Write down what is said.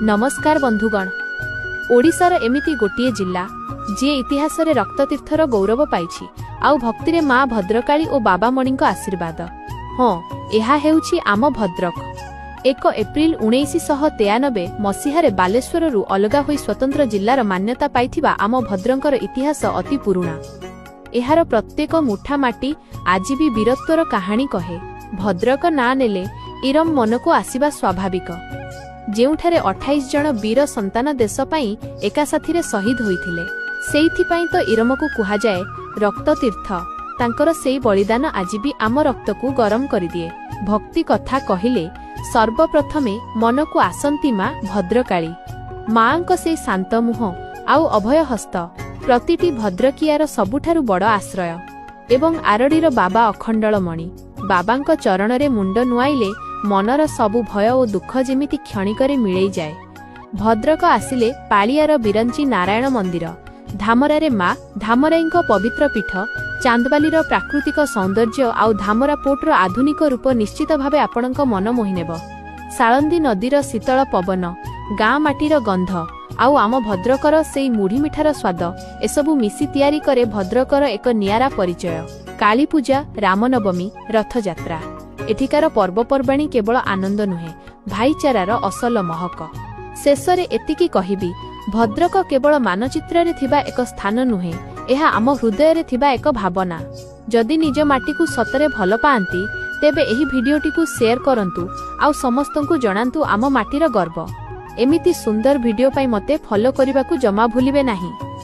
ନମସ୍କାର ବନ୍ଧୁଗଣ। ଓଡ଼ିଶାର ଏମିତି ଗୋଟିଏ ଜିଲ୍ଲା, ଯିଏ ଇତିହାସରେ ରକ୍ତତୀର୍ଥର ଗୌରବ ପାଇଛି ଆଉ ଭକ୍ତିରେ ମା ଭଦ୍ରକାଳୀ ଓ ବାବାମଣିଙ୍କ ଆଶୀର୍ବାଦ। ହଁ, ଏହା ହେଉଛି ଆମ ଭଦ୍ରକ। 1 ଏପ୍ରିଲ 1993 ମସିହାରେ ବାଲେଶ୍ୱରରୁ ଅଲଗା ହୋଇ ସ୍ୱତନ୍ତ୍ର ଜିଲ୍ଲାର ମାନ୍ୟତା ପାଇଥିବା ଆମ ଭଦ୍ରକର ଇତିହାସ ଅତି ପୁରୁଣା। ଏହାର ପ୍ରତ୍ୟେକ ମୁଠା ମାଟି ଆଜି ବି ବୀରତ୍ୱର କାହାଣୀ କହେ। ଭଦ୍ରକ ନାଁ ନେଲେ ଇରମ ମନକୁ ଆସିବା ସ୍ୱାଭାବିକ, ଯେଉଁଠାରେ 28 ଜଣ ବୀର ସନ୍ତାନ ଦେଶ ପାଇଁ ଏକା ସାଥିରେ ଶହୀଦ ହୋଇଥିଲେ। ସେଇଥିପାଇଁ ତ ଇରମକୁ କୁହାଯାଏ ରକ୍ତତୀର୍ଥ। ତାଙ୍କର ସେଇ ବଳିଦାନ ଆଜି ବି ଆମ ରକ୍ତକୁ ଗରମ କରିଦିଏ। ଭକ୍ତି କଥା କହିଲେ ସର୍ବପ୍ରଥମେ ମନକୁ ଆସନ୍ତି ମା ଭଦ୍ରକାଳୀ। ମାଙ୍କ ସେଇ ଶାନ୍ତ ମୁହଁ ଆଉ ଅଭୟ ହସ୍ତ ପ୍ରତିଟି ଭଦ୍ରକିଆର ସବୁଠାରୁ ବଡ଼ ଆଶ୍ରୟ। ଏବଂ ଆରଡ଼ିର ବାବା ଅଖଣ୍ଡଳମଣି। ବାବାଙ୍କ ଚରଣରେ ମୁଣ୍ଡ ନୁଆଇଲେ ମନର ସବୁ ଭୟ ଓ ଦୁଃଖ ଯେମିତି କ୍ଷଣିକରେ ମିଳେଇଯାଏ। ଭଦ୍ରକ ଆସିଲେ ପାଳିଆର ବିରଞ୍ଚି ନାରାୟଣ ମନ୍ଦିର, ଧାମରାରେ ମା ଧାମରାଇଙ୍କ ପବିତ୍ର ପୀଠ, ଚାନ୍ଦବାଲିର ପ୍ରାକୃତିକ ସୌନ୍ଦର୍ଯ୍ୟ ଆଉ ଧାମରା ପୋର୍ଟର ଆଧୁନିକ ରୂପ ନିଶ୍ଚିତ ଭାବେ ଆପଣଙ୍କ ମନ ମୋହିନେବ। ସାଳନ୍ଦୀ ନଦୀର ଶୀତଳ ପବନ, ଗାଁ ମାଟିର ଗନ୍ଧ ଆଉ ଆମ ଭଦ୍ରକର ସେଇ ମୁଢ଼ି ମିଠାର ସ୍ୱାଦ, ଏସବୁ ମିଶି ତିଆରି କରେ ଭଦ୍ରକର ଏକ ନିଆରା ପରିଚୟ। କାଳୀପୂଜା, ରାମନବମୀ, ରଥଯାତ୍ରା, ଏଠିକାର ପର୍ବପର୍ବାଣୀ କେବଳ ଆନନ୍ଦ ନୁହେଁ, ଭାଇଚାରାର ଅସଲ ମହକ। ଶେଷରେ ଏତିକି କହିବି, ଭଦ୍ରକ କେବଳ ମାନଚିତ୍ରରେ ଥିବା ଏକ ସ୍ଥାନ ନୁହେଁ, ଏହା ଆମ ହୃଦୟରେ ଥିବା ଏକ ଭାବନା। ଯଦି ନିଜ ମାଟିକୁ ସତରେ ଭଲ ପାଆନ୍ତି, ତେବେ ଏହି ଭିଡିଓଟିକୁ ସେୟାର କରନ୍ତୁ ଆଉ ସମସ୍ତଙ୍କୁ ଜଣାନ୍ତୁ ଆମ ମାଟିର ଗର୍ବ। ଏମିତି ସୁନ୍ଦର ଭିଡିଓ ପାଇଁ ମୋତେ ଫଲୋ କରିବାକୁ ଜମା ଭୁଲିବେ ନାହିଁ।